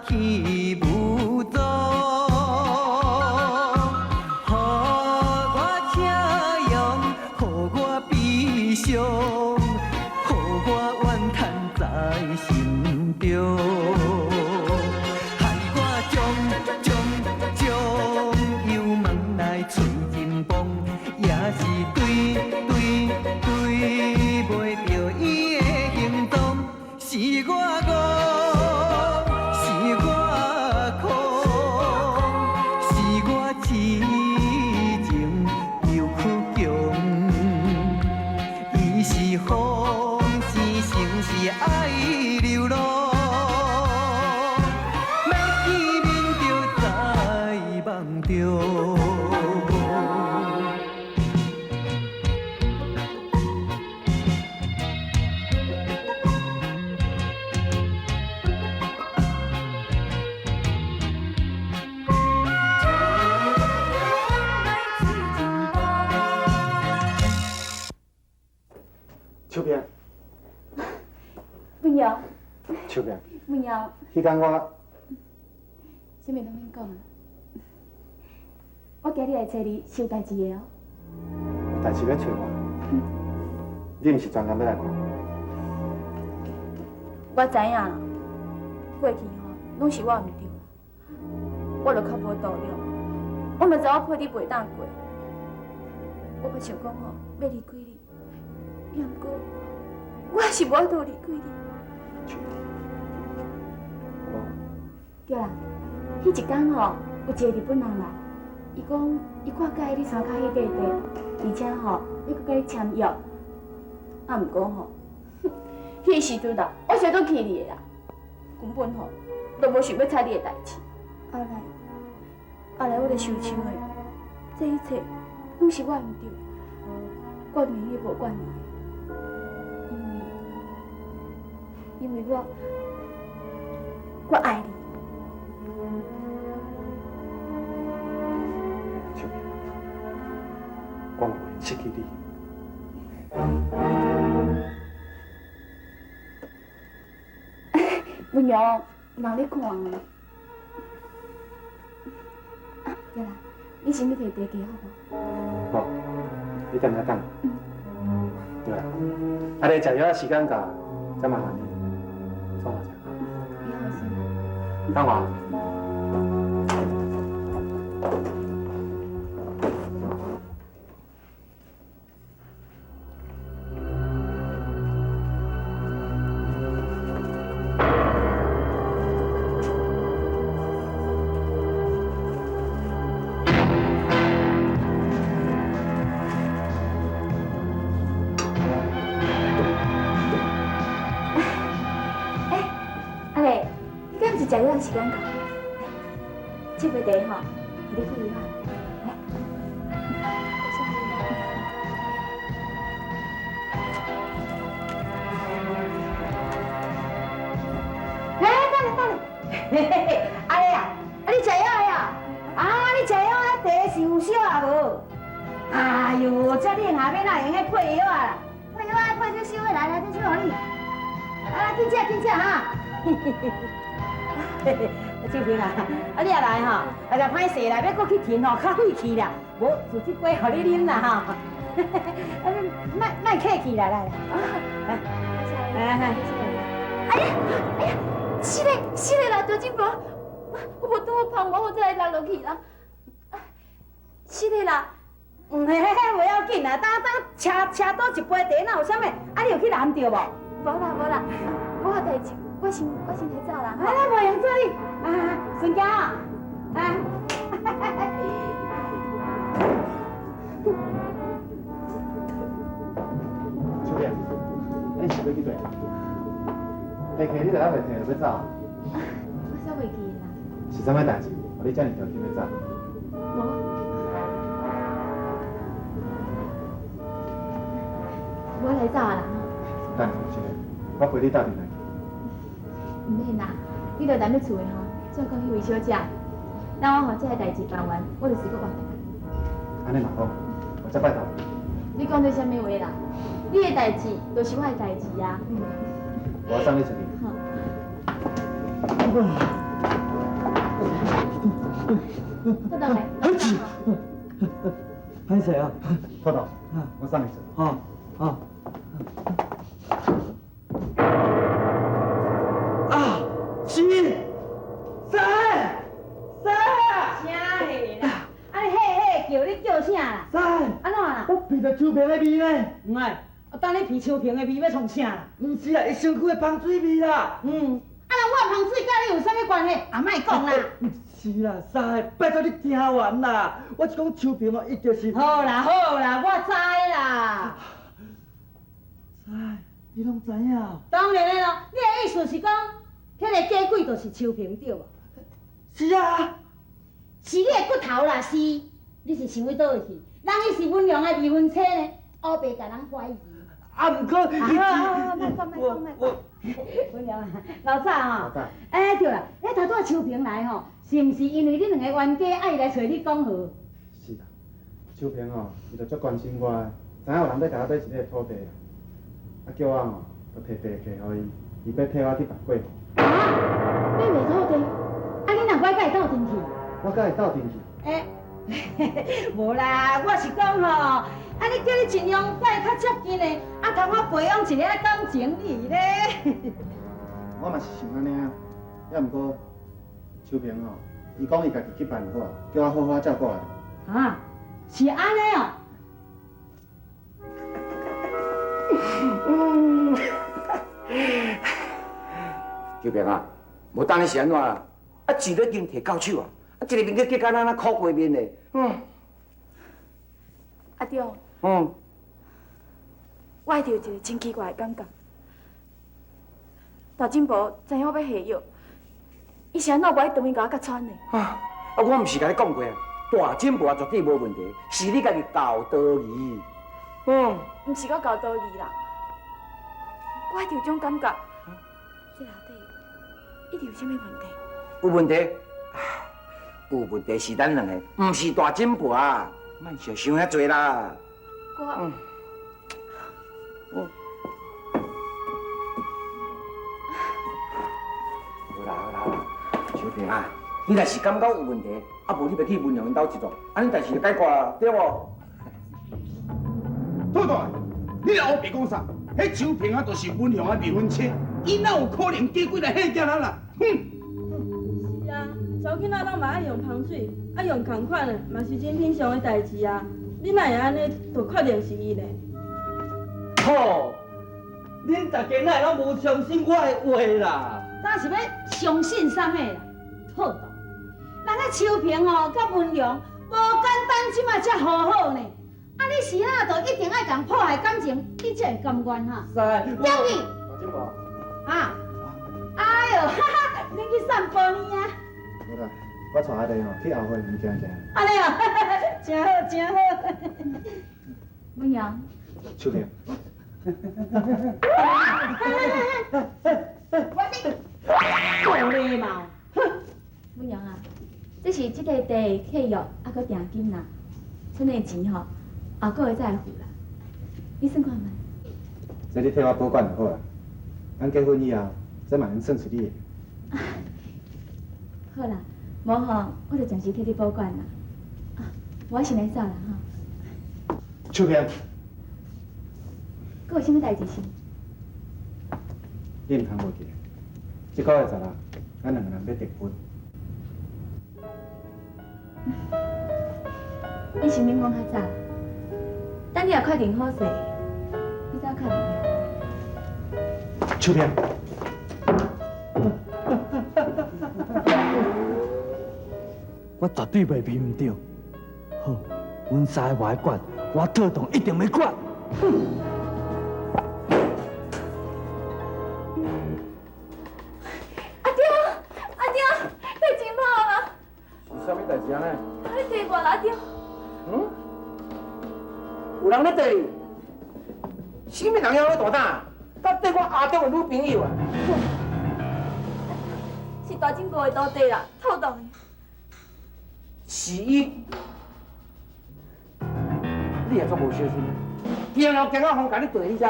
去無踪，予我車用，予我悲傷，予我怨嘆在心中，害我將將將油門來催真崩，也是對對對袂著伊的行蹤，是我戇，是我空，是我痴情又倔強。伊是風，是情是愛流浪，欲見面就在夢中。秋萍，文耀，秋萍，文耀，彼工我啥物攏免講啊！我今日來揣你是有代誌的哦。有代誌欲揣我，你毋是專工欲來看我？我知影啦，過去吼攏是我毋對，我就較無度量，我嘛知我配你袂當過，我嘛想講吼欲離開你，也毋過我還是無法度離開你。秋萍，我對啦，彼一工吼有一個日本人來，伊講伊看佮意你衫跤彼塊地，而且吼欲閣佮你簽約，啊，毋過吼，彼個時陣啦，我實在氣你的啦，根本吼都無想欲睬你的代誌。後來，後來我就想想的，這一切攏是我毋對，我明明無管你，因為我愛你。秋萍，我嘛袂失去你。文耀，有人咧看啊。啊，對啦，你先去提茶加好無？好，你等下等。對啦，啊，你食藥時間到，再麻煩你，創我食。你放心。等我。欸，阿麗，你敢毋是食藥時間到？來，這杯茶吼，予你喝一下。來，欸，等下等下，嘿嘿嘿，阿麗啊，啊你食藥的啊？啊，你食藥啊？茶是有燒啊無？哎喲，這冷下欲哪會用得配藥啊？配藥啊，配這燒的來來，這燒予你。啊，緊食緊食哈。嘿嘿，秋萍啊，啊你也來吼，啊就歹勢啦，欲閣去停吼，較費氣啦，無就這杯予你啉啦吼。啊，你莫莫客氣啦，來來，來，來來。哎呀，哎呀，是嘞是嘞啦，張金婆，我無拄好芳我，我才會落落去啦。是嘞啦，嗯嘿嘿，袂要緊啦，當當車車倒一杯茶，哪有啥物？啊，你有去淋著無？無啦無啦，無代誌，我先來走啦。啊，咱無閒做你，啊，順行啊，啊。秋萍，你是欲去佗？茶客你著猶未提就欲走？我煞袂記啦。是啥物代誌？予你遮爾著急欲走？無。我來走啊啦。等下，秋萍，我陪你鬥陣來去。毋免啦，你著踮咧厝的吼，照顧彼位小姐。等我予這个代誌辦完，我就隨閣換轉來。按呢嘛好，我再拜託你。你講這啥物話啦？你的代誌就是我的代誌啊。我送你出去。好。倒轉來。歹勢啊？托托，我送你坐。哦哦。啊！是，三，三。啥货啦？啊你嘿嘿叫你叫啥啦？三。按怎啦？我闻著秋萍的味呢。毋愛，啊等你闻秋萍的味欲創啥啦？毋是啦，伊身軀的芳水味啦。嗯，啊那我芳水佮你有啥物關係？啊莫講啦。毋是啦，三，拜託你聽完啦。我是講秋萍哦，伊就是。好啦好啦，我知啦。三，你攏知影？當然的咯，你的意思是講，彼個假鬼就是秋萍對無？是啊。是你的骨頭啦，是。你是想欲佗位去？人伊是文良的未婚妻呢，烏白共人懷疑。啊，毋過伊是。啊，莫講莫講莫講。文良啊，老早吼。欸對啦，欸頭拄仔秋萍來吼，是毋是因為你兩個冤家愛來揣你講和？是啦，秋萍吼，伊就足關心我的，知影有人欲共我買一塊土地啦，啊叫我吼，就提地契予伊，伊欲替我去辦過戶。啊？欲賣土地？啊你若我佮伊鬥陣去？我佮伊鬥陣去。欸，無啦，我是講吼，啊你叫你盡量佮伊較接近的，啊通我培養一个感情你咧。我嘛是想按呢啊，也毋過秋萍吼，伊講伊家己去辦好，叫我好好照顧伊。啊，是按呢哦。秋萍啊，無當你是按怎啦？啊，錢都已經提到手啊，啊，這个面結結甲咱那苦過面咧。嗯。阿中。嗯。我一直有一个真奇怪的感覺。大進步知影我欲下藥，伊是按怎無愛當面共我揭穿的？啊！啊，我毋是共你講過啊，大進步啊絕對無問題，是你家己搞道義。嗯。毋是我搞道義啦，我一直有種感覺，這內底一定有啥物問題。有問題？有問題是咱兩個，毋是大進步啊！莫想想遐濟啦。我。嗯。好啦好啦，秋萍啊，你若是感覺有問題，啊無你欲去文良𪜶兜一轉，按呢代誌就解決啦，對無？兔兔，你咧烏白講啥？彼秋萍啊，就是文良的未婚妻，伊哪有可能嫁鬼來嚇囝咱啦？哼！是啊，查某囡仔攏嘛愛用香水，啊用仝款的，嘛是真平常的代誌啊。你哪會按呢就確定是伊呢？好，恁大家哪會攏無相信我的話啦？咱是欲相信啥物啦？兔兔，人彼秋萍吼，佮文良無簡單，這馬才和好呢。啊，你是哪就一定愛共破壞感情，你才會甘願哈？是。點去？大進步。啊！哎喲，哈哈，恁去散步呢啊？無啦，我帶阿弟吼去後花園行行。按呢哦，真好，真好。文良。秋萍。我你無禮貌。文良啊，這是這塊地的契約，啊，閣訂金啦，剩的錢吼，後個月再付啦。你算看覓？這你替我保管就好啦。咱結婚以後，這嘛能算是你的。好啦，無吼，我就暫時替你保管啦。啊，我先來走啦吼。秋萍。閣有啥物代誌是？你毋通忘記，這個月十六，咱兩個人欲訂婚。你是免講較早，等你若確定好勢，你才確定。秋萍。我絕對袂騙毋著。好，阮三個無愛管，我套動一定欲管。哼！阿中，阿中，你真歹啦！是啥物代誌按呢？你提我啦，阿中。嗯？有人咧綴你？啥物人遐咧大膽？敢綴我阿中的女朋友啊？是大進步的徒弟啦，套動的。是伊，你也足無小心，竟然驚啊風共你綴，你知無？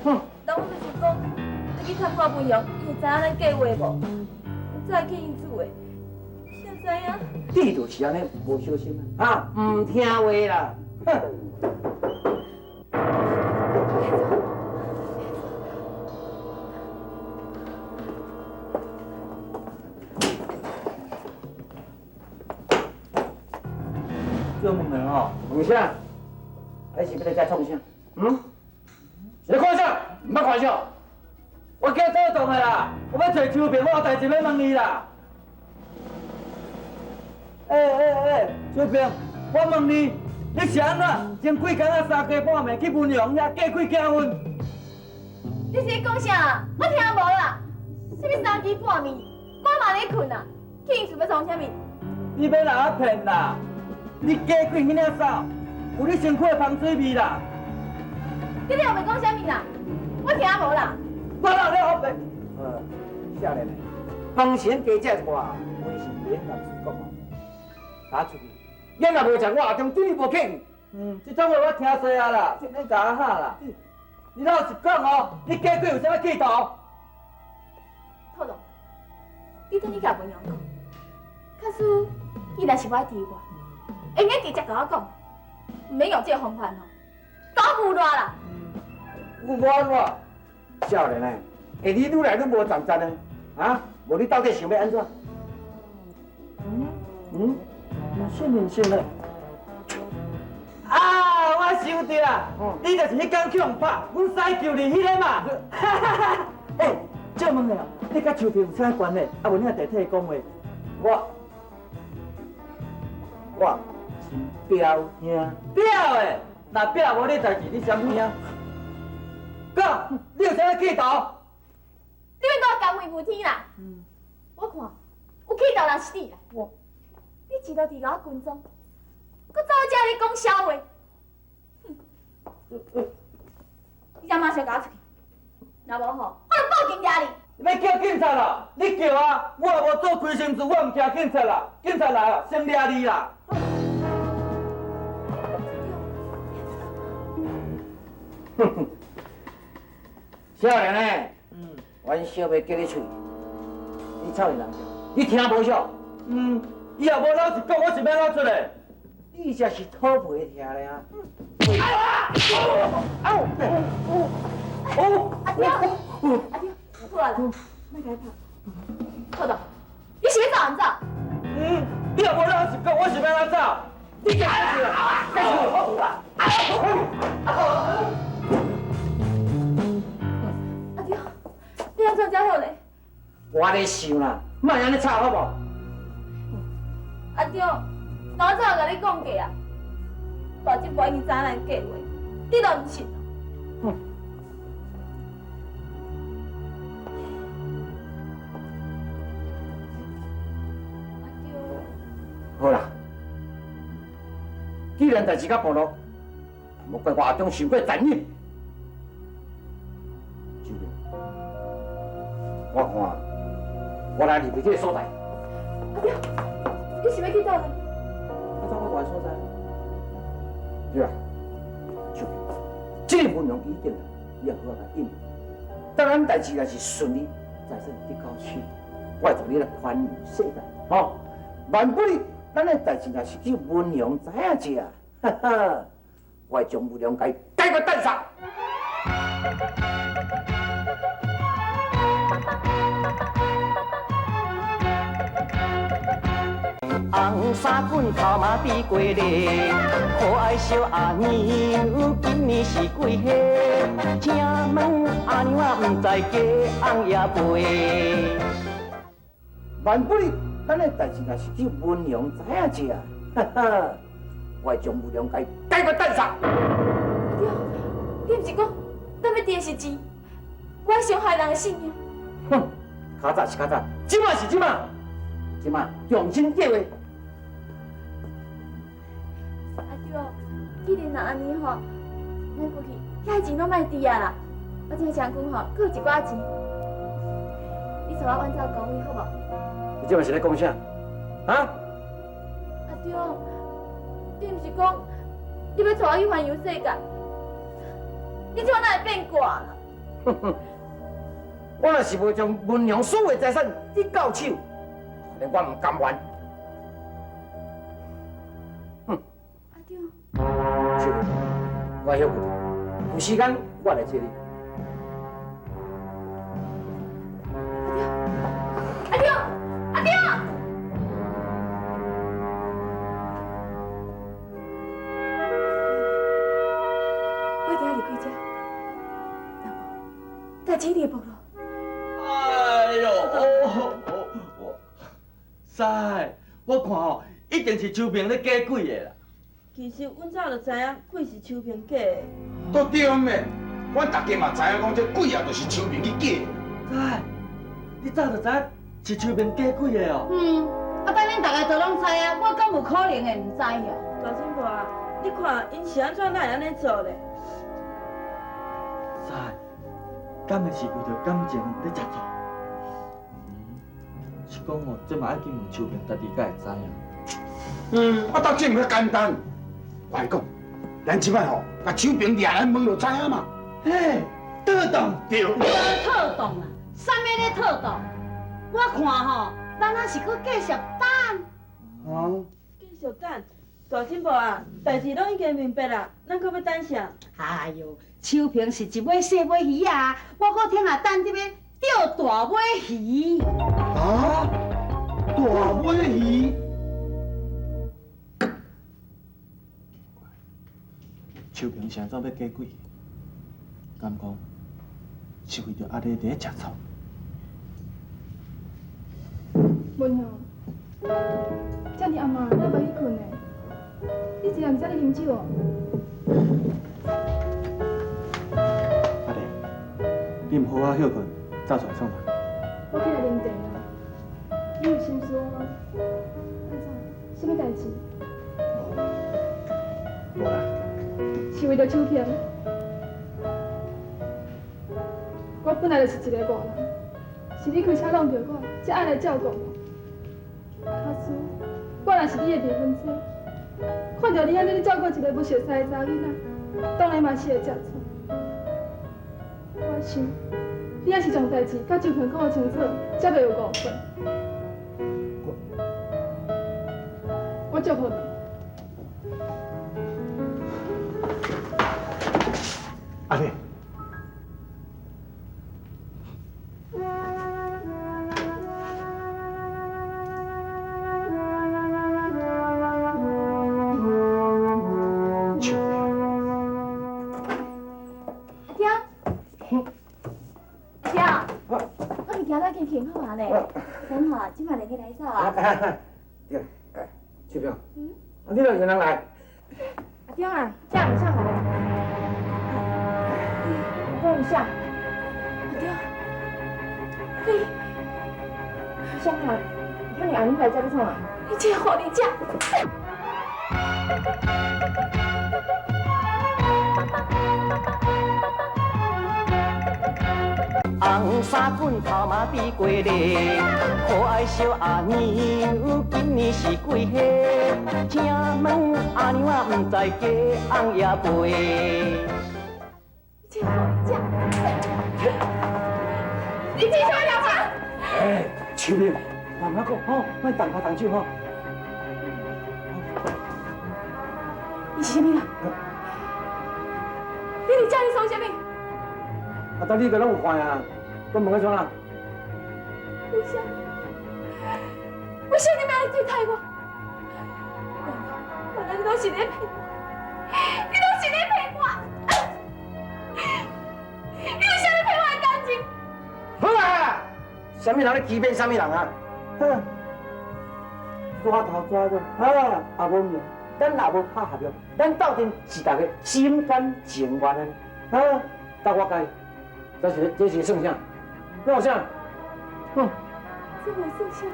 哼！人我就是講，你去探看文陽，伊會知影咱計劃無？才會去𪜶厝的。啥知影。你就是按呢无小心啊，毋听话啦，哼！做问的吼，问啥？你是欲来遮创啥？嗯？是咧看啥？毋捌看啥？我叫做动的啦，我欲揣秋萍，我有代志欲问伊啦。欸，秋萍，我问你，你是按怎前几工啊三更半暝去文雄遐假开结婚？你是咧讲啥？我听无啦。啥物三更半暝，我嘛咧睏啊，去𪜶厝欲创啥物？你欲来我骗啦？你假开彼领衫，有你身躯的芳水味啦。你咧后面讲啥物啦？我听无啦。我哪咧后面？少年的，饭前加食一寡，话是免共嘴讲啊。打出去，你若无食，我阿中对你无客气。嗯，这种话我听济啊啦，免共我喊啦。你老实讲哦，你假鬼有啥物企图？土龙，你转去共文雄讲，假使伊若是无爱挃我，会用直接共我讲，毋免用这个方法哦，搞有赖啦。有我我，少年的，欸，你愈来愈无站站的，啊？无你到底想欲按怎？嗯，信唔信的？啊，我想著啊，你就是彼工去予拍，阮师救你彼个嘛。欸，借问下，你佮秋萍有啥关系？啊，无你若地替伊讲话，我是表兄。表的，若表无你代志，你啥物兄？讲，你有啥物企图？你欲共我甘为无天啦？我看有企图人是你啦。我，你一路伫共我跟踪，阁走去遮咧讲痟话。哼！你遮马上共我出去，若无吼，我就报警掠你。你欲叫警察啦？你叫啊！我若无做亏心事，我毋惊警察啦。警察来啊，先掠你啦。哼哼，少年的，阮小妹叫你喙，你臭伊人你听无少？嗯，伊若无老实讲，我是欲按怎出来？你这是讨皮听咧啊！阿中，阿中，好啊啦，莫共伊拍。土豆，你是欲走毋走？嗯，你若无老实讲，我是欲按怎走？你讲啥？阿中，你按怎才好咧？我咧想啦，莫按呢吵好无？阿中，我早有共你讲过啊，大姐婆已经知影咱计划，你都毋信。哼。阿中。好啦，既然代志较暴露，莫怪我阿中伤过残忍。秋萍，我看我来离开这个所在。阿中，你是欲去佗位？我走我蹛的所在。对啊，秋萍，这个文龙一定伊会好好共应。当咱代志若是顺利，财产得到手，我会助你来环游世界，吼。万不利，咱的代志若是去文龙知影者，哈哈，我会将文龙共伊解决弹杀。红衫裙头毛比过咧，可爱小阿娘，今年是几岁？请问阿娘啊，毋知嫁翁也未？万不利，咱的代志若是去文龙知影者，哈哈，我会将文龙共伊解决弹杀。阿中，你毋是讲咱欲挃的是钱，我爱伤害人的性命？哼，较早是较早，这马是这马，这马重新计划。阿中，既然若按呢吼，咱过去遐钱拢莫挃啊啦。我这将军吼，阁有一寡钱，你带我远走高飞好无？你这马是咧讲啥？啊？阿中，你毋是讲你欲带我去环游世界？你这马哪会变卦啦？哼哼，我若是无将文娘所有财产得到手，我毋甘愿。秋萍，我歇困，有时间我来接你。阿中，阿中，我伫遐离开遮，若无，代志一定会暴露。哎呦，我师，我看吼，一定是秋萍咧假鬼的啦。其实阮早就知影鬼是秋萍假的。都对咩？阮大家嘛知影讲，这鬼啊，就是秋萍去假的。师，你早就知影是秋萍假鬼的哦。嗯，啊，等恁大家都拢知影，我敢有可能会毋知哦？大婶婆啊，你看𪜶是按怎哪会按呢做咧？师，敢会是为著感情咧食醋？是讲哦，这嘛爱去问秋萍家己才会知影。嗯，啊，当这毋较简单。我来讲，咱这摆吼，共秋萍掠来问就知影嘛。嘿，套动对。无套动啦，啥物咧套动？我看吼，咱还是阁继续等。啊？继续等，大婶婆啊，代志拢已经明白啦，咱阁欲等啥？哎哟，秋萍是一尾细尾鱼啊，我阁听下等这欲钓大尾鱼。啊？大尾鱼？秋萍是按怎欲假鬼？敢讲是为著阿丽伫咧食醋？文雄，遮尔暗啊，咱欲去睏呢？你一人毋使咧啉酒哦。阿丽，你毋好好歇睏，走出来创啥？我起来啉茶啊。你有心事吗？按怎？啥物代志？无，无啦。是为著秋萍。我本来就是一个外人，是你开车弄著我，才爱来照顾我。假使我若是你的未婚妻，看著你按呢咧照顾一个无熟似的查某囡仔，当然嘛是会食醋。我想，你也是将代志共秋萍讲清楚，才袂有误会。我祝福你。阿丽。秋萍。阿中，阿中，我物件都已经停好啊咧，等吼，这摆就去来扫啊。对，秋萍，啊，你哪有人来？阿中啊，这毋上来。等一下，阿中，你，啥啊？遐尔暗你来遮欲创啊？你这个狐狸精！红衫棍头毛比过咧，可爱小阿娘，今年是几岁？请问阿娘啊，毋知嫁翁也未？你这个狐狸精！你这啥人啊？哎，秋萍，慢慢讲吼，莫动脚动手吼。你是啥物人？你伫遮咧创啥物？啊，当你个拢有看啊，阁问欲创啥？为啥？为啥你欲按呢对待我？原来你拢是咧骗我，你拢是咧骗我！你为啥欲骗我的感情？好啊！啥物人咧欺骗啥物人啊？哼！抓头抓尾，啊，也无命，咱也无拍合约，咱斗阵是大家心甘情愿的，啊，搭我介，这是算啥？那有啥？哼！这无算啥？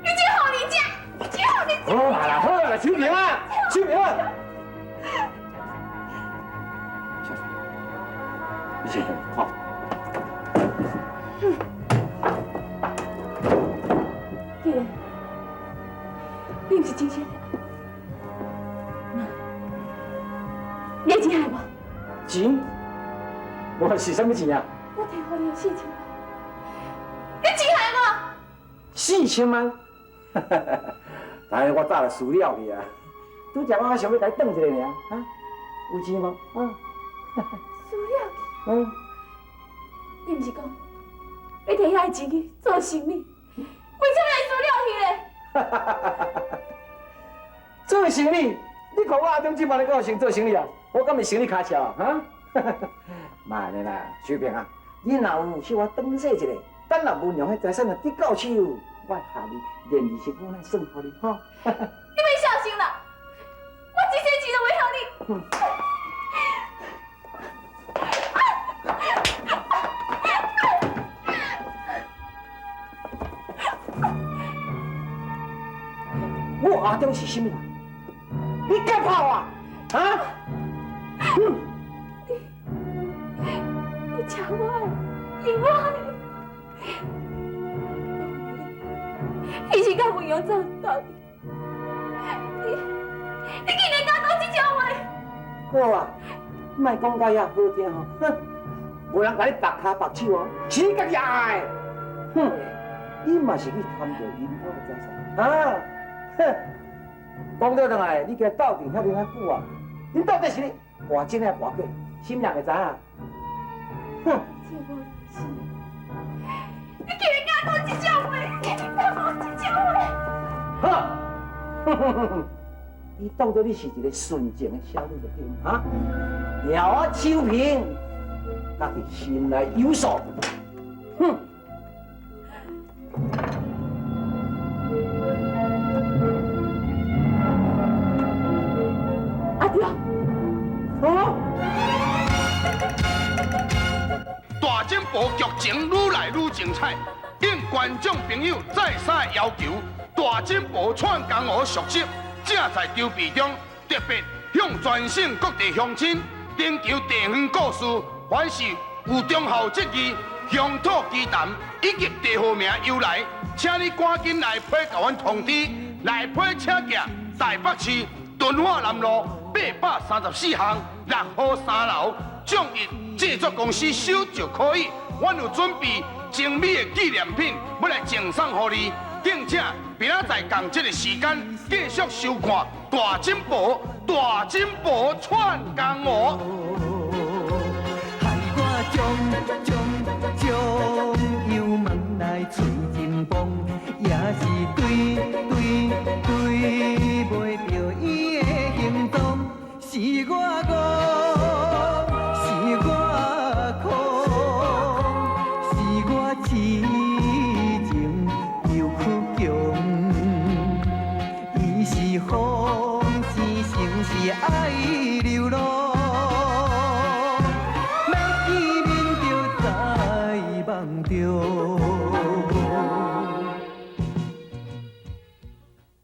你这狐狸精！你这狐狸精！好啦好啦，秋萍啊，秋萍啊！小姐，你先等，好。既然你毋是真心的爱，那你会钱害我？钱？我是啥物钱啊？我提予你4000万，你钱害我？4000万？但是我早就输了去啊！拄才我想欲共你轉一下爾，哈？有錢無？啊？輸了去。嗯。你毋是講欲提遐錢去做生意？為啥物會輸了去咧？做生意？你看我阿中這擺咧閣有先做生意啊？我敢會生你跤梢啊？哈？莫按呢啦，秋萍啊，你若有小可轉說一下，等若文雄彼財產若得到手，我會下你連利息我來算予你，吼。你欲相信啦，我一世錢都袂予你。我阿中是啥物人？你敢拍我？啊？你吃我的，用我的，你是佮文雄做斗阵，你竟然敢講這種話！好啊，莫講甲遐好聽吼，哼，無人共你縛跤縛手哦，是你家己愛的。哼，你嘛是去貪著𪜶兜的財產，啊？哼，講倒轉來，你共伊鬥陣遐爾仔久啊，恁到底是咧跋真抑跋假？啥物人會知影？哼！這無是，你竟然敢講這種話！你竟然敢講這種話！好，你當作你是一个純情的少女就對哈？鳥我秋萍，家己心內有數。哼！阿中，哦。大進步劇情愈來愈精彩，應觀眾朋友再三要求，大進步串江湖續集正在籌備中，特別向全省各地鄉親徵求地方故事，凡是有忠孝節義、鄉土奇談以及地號名由來，請你趕緊來批共阮通知，來批請寄台北市敦化南路834巷6號3樓。眾益製作公司收就可以，阮有準備精美的紀念品，欲來贈送予你。敬請明仔載仝這個時間繼續收看《大進步大進步串江湖》。害我將將將油門來吹真崩，也是對對對袂著伊的行蹤，是我戇，是我空，是我痴情又倔強，伊是風，是情是愛流浪，欲見面就在夢中。